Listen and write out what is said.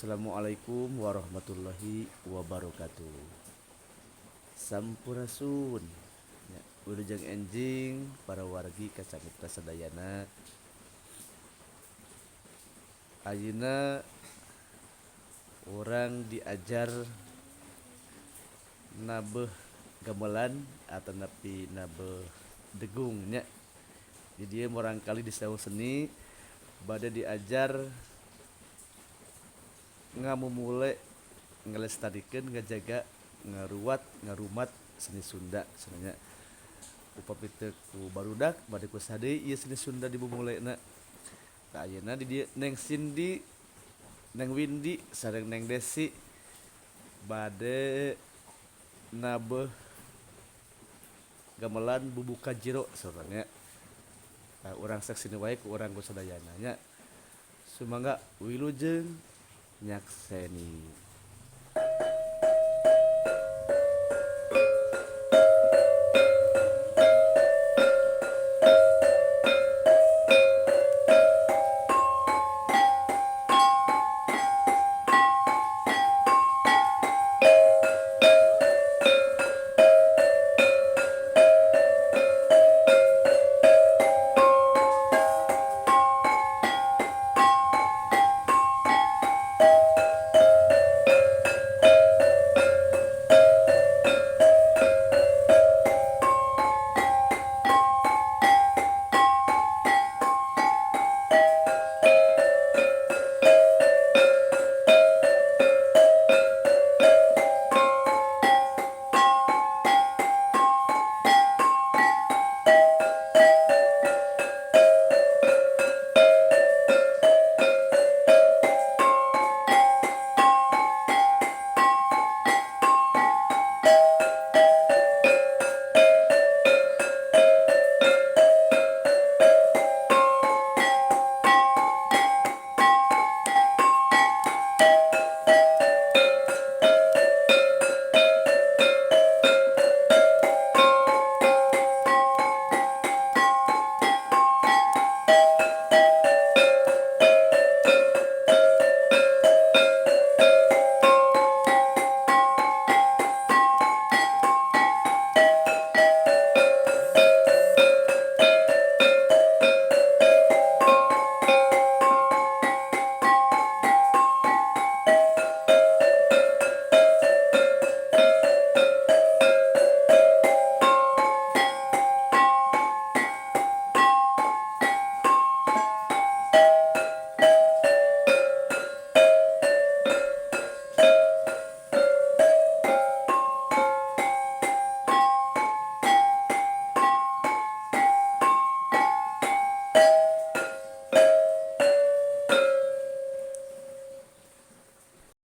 Assalamualaikum warahmatullahi wabarakatuh. Sampurasun ya, wilujeng enjing para wargi kacamitra sadayana. Ayeuna urang diajar nabeuh gamelan atanapi nabeuh degung nya. Di dieu murangkalih di Saung Seni bade diajar ngamumule, ngalestarikeun, ngajaga, ngaruat, ngarumat seni Sunda cenah nya. Upami teu ku barudak bade ku saha deui ieu seni Sunda dibumulena. Tah, ayeuna di dieu Neng Cindy, Neng Windy sareng Neng Desi bade nabeuh gamelan Bubuka Jero saurna nya. Tah, urang saksina wae ku urang ku sadayana nya. Sumangga, wilujeng nyakseni.